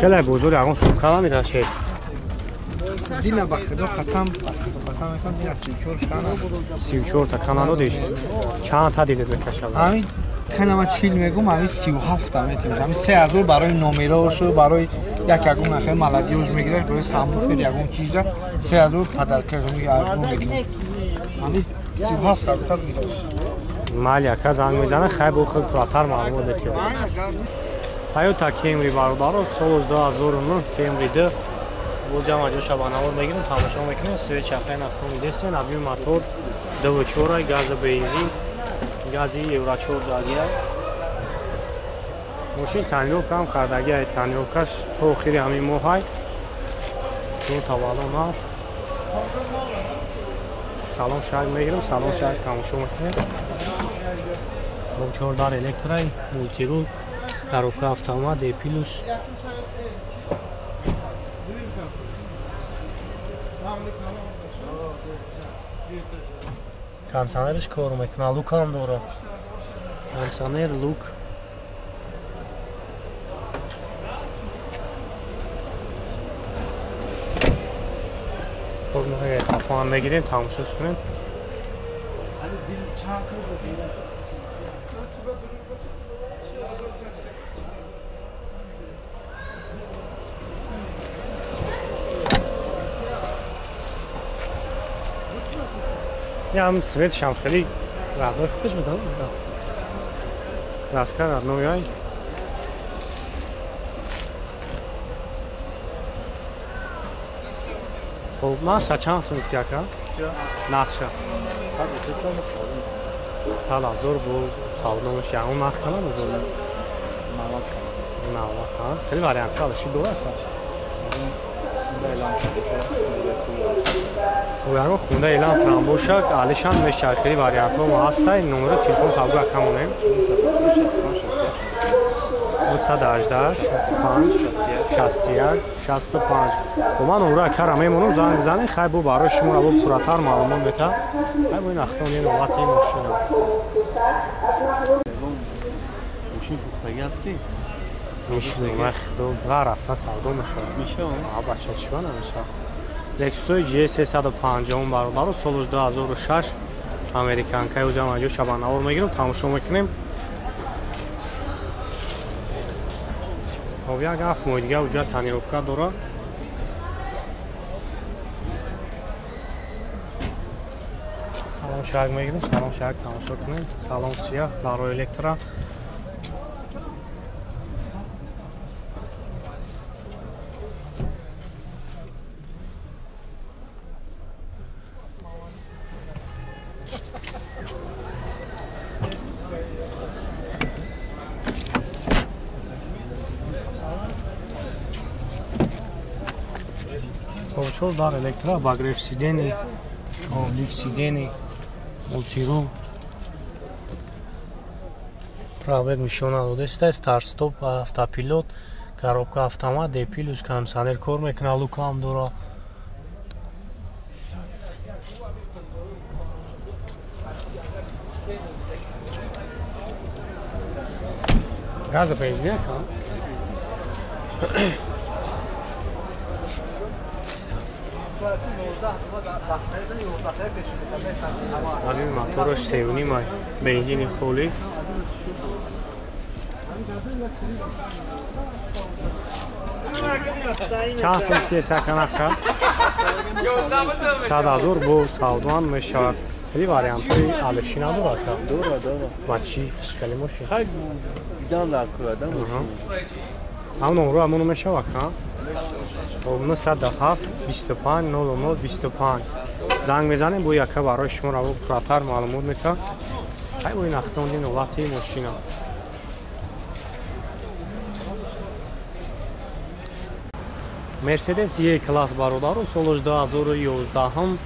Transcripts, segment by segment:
Хеле бозор ягон сумка намерашед. Дина ба худо қасам, қасам мекунам, дина 34 кана. 34 та кана додиш. Чанд та дилет мекашад? Ҳамин хеле ман 40 мегум, ҳамин 37 та метим. Ҳамин 3000 барои номерошу, барои як ягон нахе молодёж мегирад, барои самбуфер ягон чиза 3000 подарка арзон мекунад. Ҳамин 37 та гуфта мегирад. Майли ака занг мезана, хай бо худ пурратар маълумот метиёбад. Toyota Camry бародаро, соли 2009 Camry 2. Боз ҷамъ ҷоша ба навор мегирем, тамошо мекунем. Свет чақаи нахтони дестен, объёми мотор 2.4, гази бензин, гази Евро 4 задия. Мошин тонировка ҳам кардагиай, тонировкаш то охири ҳамин моҳай. Чор таваллон ҳаст. Салон шаҳр мегирем, салон шаҳр тамошо мекунем. Чор дар электрай, мултирул, коробка автомат, E+. Кондиционерش кор мекунад, люк ҳам дорад. Кондиционер, люк. Хоб, хафоам мегирем, тамошош кунем. Ям свет шам хеле родной худаш буд, раска родной ай. Хоб, наша чанд сум гуфти ака? Нақша. 100,000 бо савдомаш ягон нарх кана бозор? 90 ха. Хеле вариантҳо алиши дорад. Ягон хунда элан трамбошак, алишам мешавад. Хеле вариантҳо мо ҳастай. Номери телефон табгу ака монем. 918 5 61 65. Бо ман номро акара мемонам, занг бизанед, хай бо барои шумо бо пурратар маълумот метаҳад. Хай бо ин ахтони новати мошина. Мошин фурӯхтагӣ ҳастӣ? Мешинам, худо рафта савдо мешавад. Мешавад? А бача чӣ намешавад? Lexus GS 350 бародаро, соли 2006 американкаи ӯ ҷамъ ҷо шабанавор мегирем, тамошо мекунем. Хоб, як ҳафт моҳи дига уҷа тонировка дорад. Салон шак мегирем, салон шак тамошо кунем. Салон сиёҳ, дарои электро. Чор дар электро, обогрев сидений, лифт сидений, мултирул. Пробег нишона додааст, старт-стоп, автопилот, коробка автомат, D+, кондиционер кор мекунад, люк ҳам дорад. Газа бензин ака? Ҳамин мотораш 3.5 бензини холӣ. Чанд сум гуфти ака нақша? 100,000 бо савдоам мешавад. Хеле вариантҳои алишӣ надорад ака? Дорад, дорад. Ба чӣ хушкали мошин? Хай дидан дар курада мошин. Ҳамон номро ҳамоно мешавад ака? 907 25 00 25. Занг мезанем, бо яка барои шумо раво пурратар маълумот метаҳад. Хай бо ин ахтони новати мошина. Мерседес Е класс бародаро, соли 2011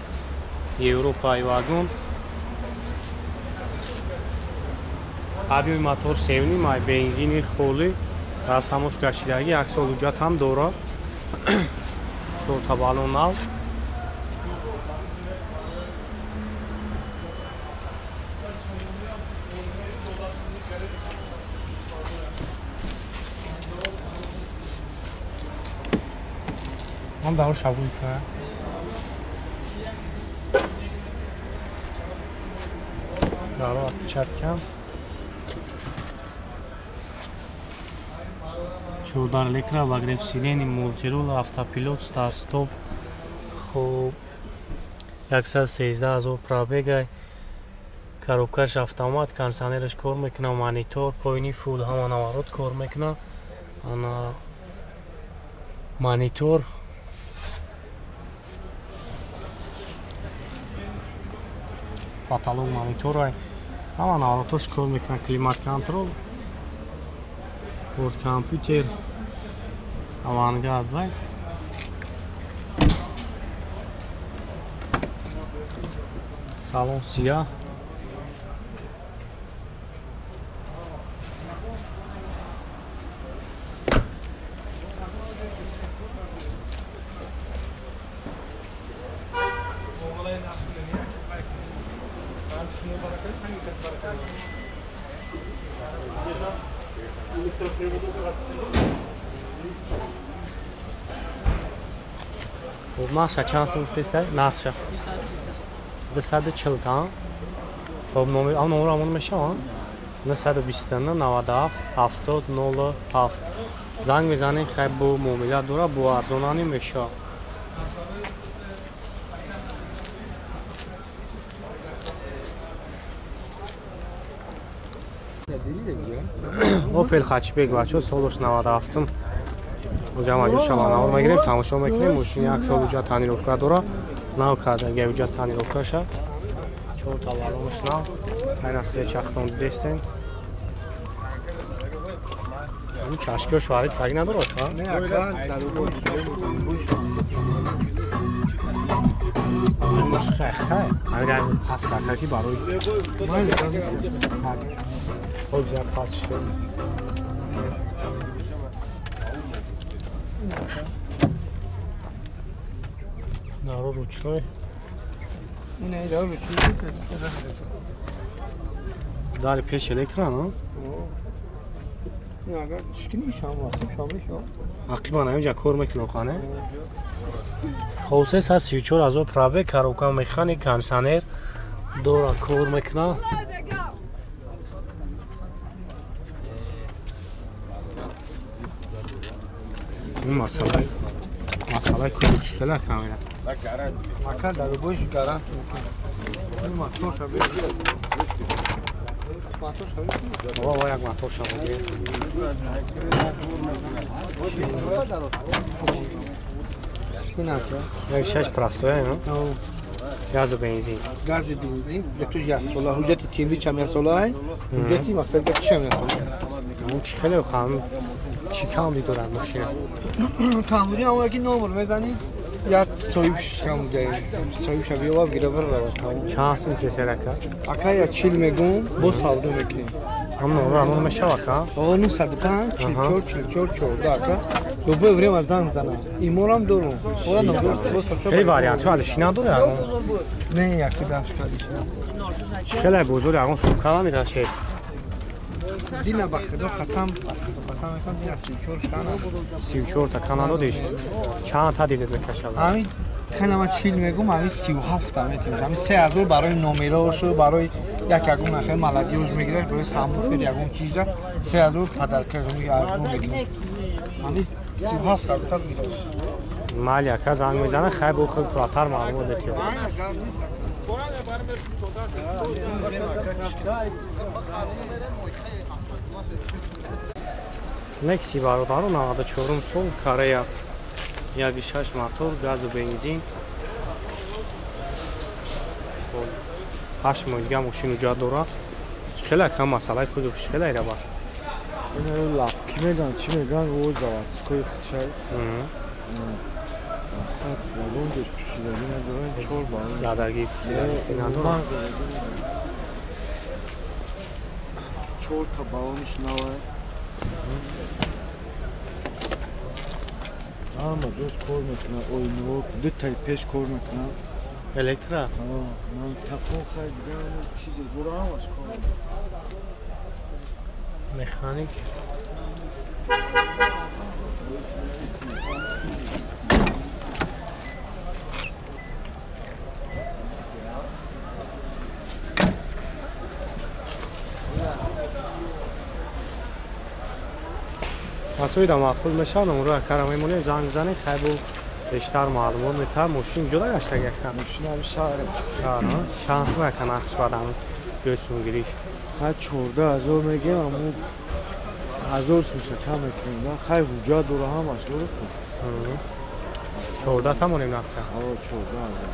Европаи вагон. Объёми мотор 3.5, бензини холӣ, растамош кашидагӣ, як сол ҳуҷҷат ҳам дорад. Чорта баллон нав. Ҳам дар шабуй ка. Даро отпечаткам. Чордар электро, обогрев сидений, мультирул, автопилот, старт-стоп. Хуб, 113 000 пробегай. Коробкаш автомат, кондиционераш кор мекунад, монитор, поини фул ҳама наворот кор мекунад. Ана монитор. Потолок монитор, ҳама наворотош кор мекунад, климат контрол, борт компютер, авангард вай. Салон сиёҳ. Хуб, нақша чанд сум гуфтеста? Нақша 240 та. Хуб, номер, ам номер амон мешавад? 929 97 70 07. Занг мезанем, хай бо муомила дора, бо арзонани мешавад. Опел Хачбек бачо солаш 97-м. Уҷа маҷо шаванавор мегирем, тамошо мекунем. Мошин як сол уҷа тонировка дора. Нав карда, га уҷа тонировкаша. Чор та балонаш нав. Айна се чахтон дидестем. Ун чашкиош варид фарқ надорад, ха? Не, ака, дар мусиқи хай. Ҳамин пас карда ки барои хоб зиёд пас шуд. Наро ручной. Не, да, ручной. Дар пеш электро, но? Не, агар чикини шам вақт шам шам. Ақибан ҳаминҷа кор мекунад хона. Хоб 334 000 пробег, коробка механик, кондиционер дора кор мекунад. Ин масъалаи кузовш хеле камера. Ака дар бош гарант мекунад. Ин мотор шабе. Мотор шабе. Ва як мотор шабе. Як шаш простоя, но? Газу бензин. Гази бензин, ҳуҷҷату як сола, ҳуҷҷати темри чам як сола, ҳуҷҷати мақсад чам як сола. Он чӣ хеле хам чӣ камбуди дорад мошина? Камбуди ҳамон яки номер мезанӣ, як соҳибш камбуди, соҳибша биёвад гира барад. Чанд сум кесер ака? Ака я 40 мегум, боз савдо мекунем. Ҳам номер ҳамон мешавад ака? О, 905 44 44 14 ака. Любое время занг занам. Иморам дорум. Ора номер. Хеле вариантҳо алиши надорад ягон? Не, яки дафт алиши. Чӣ хеле бозор ягон сумка намерашед? Дина ба худо қасам, қасам мекунам, дина 34 шана. 34 та кана додиш? Чанд та дилет мекашад? Ҳамин хеле ман 40 мегум, ҳамин 37 та метим. Ҳамин 3000 барои номерошу, барои як ягон нахе молодёж мегирад, барои самбуфер ягон чиза 3000 подарка мегирад. Ҳамин 37 та та мегирад. Мали ака занг мезанад, хай бо худ пулатар маълумот метиёбад. Некси бародаро 94 сол Корея 1.6 мотор, газу бензин. 8 моҳ дига мошин уҷа дорад. Хеле кам масъалаи кузовш хеле ира бар. Ин лапки меган, чӣ меган, о заводской худшай. Мақсад ягон ҷош пӯшидагӣ надорад, чор балон. Задагӣ пӯшидагӣ надорад. Чор та балониш навай. Ҳама ҷош кор мекунад, оинаҳо дутаи пеш кор мекунад. Электро? Ман тафон хай дигар чизе бура ҳамаш кор мекунад. Механик. Касои да маъқул мешавад, номро акара мемонем, занг бизанед, хай бо бештар маълумот метавад. Мошин куҷода гаштаги ака? Мошин ҳами шаҳр. Шаҳр, чанд сум ака нақш бад ҳами ҷои сумгириш? Хай 14 000 мегем, аммо 1000 сумша кам мекунем. Хай ҳуҷҷат дора, ҳамаш дора ку. 14 тамонем нақша? Аво, 14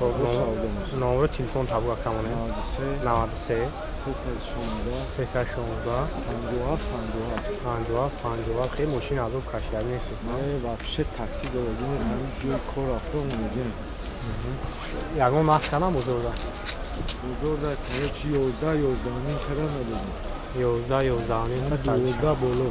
000. Номро телефон табу ака монем. 93. 93. 316. 316. 57 57. 57 57. Хеле мошин азоб кашидаги нест? Не, вообще такси задагӣ нест, ҳамин ҷои кор рафта омадагим. Ягон нарх кардам бозорда? Бозорда короче 11, 11,5 када надодем. 11, 11,5. 12 боло.